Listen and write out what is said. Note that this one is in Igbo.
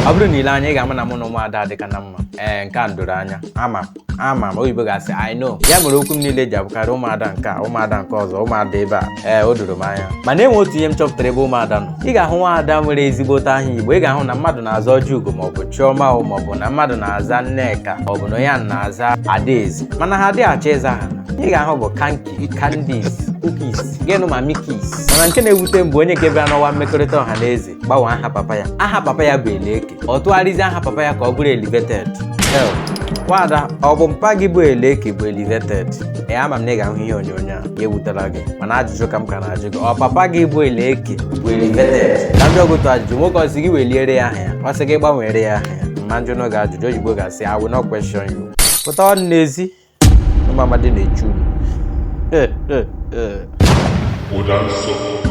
Ọ bụrụ na i lee anya, ị ga-ama na mụ na ụmụada adịka na mma. Ee, nke a doro anya. Ama ama m, oyibo ga-asị, "I know." Ya mere okwu m niile ji abụkarị ụmụada nke a, ụmụada nke ọzọ, ụmụada ebe a. Ee, o doro m anya, mana enwe otu ihe m chọpụtara ebe ụmụada nọ. Ị ga-ahụ nwaada nwere ezigbote aha Igbo, ị ga-ahụ na mmadụ na-aza Ojiugo maọbụ Chioma o, maọbụ na mmadụ na-aza Nneka, maọbụ na onye a na-aza Adaeze, mana ha adịghị achọ ịza ha. Ị ga-ahụ bụ Kanki, Candice, Cookies, gịnụ ma Mikis. Mana nke na-ewute m bụ onye nke bịara n'ọwa mmekọrịta ọha na eze gbanwee aha papa ya. Aha papa ya bụ Eleke, ọ tụgharịzie aha papa ya ka ọ bụrụ Elevated. Hell, nwada, ọ bụ mpa gị bụ Eleke bụ Elevated? Ee, ama m na ị ga-ahụ ihe onyonyo a, ya ewutela gị, mana ajụjụ ka m ka na-ajụ gị: ọ papa gị bụ Eleke bụ Elevated? Ka m jụọ gị otu ajụjụ. Nwoke, ọ sị gị weliere ya aha ya, ọ sị gị gbanwere ya aha ya? Mma njụ n'oge ajụjụ oyibo ga-asị, "I will not question you." Pụta ọnụ n'ezi, ụmụ amadi na-echu unu. Ụda nsọ.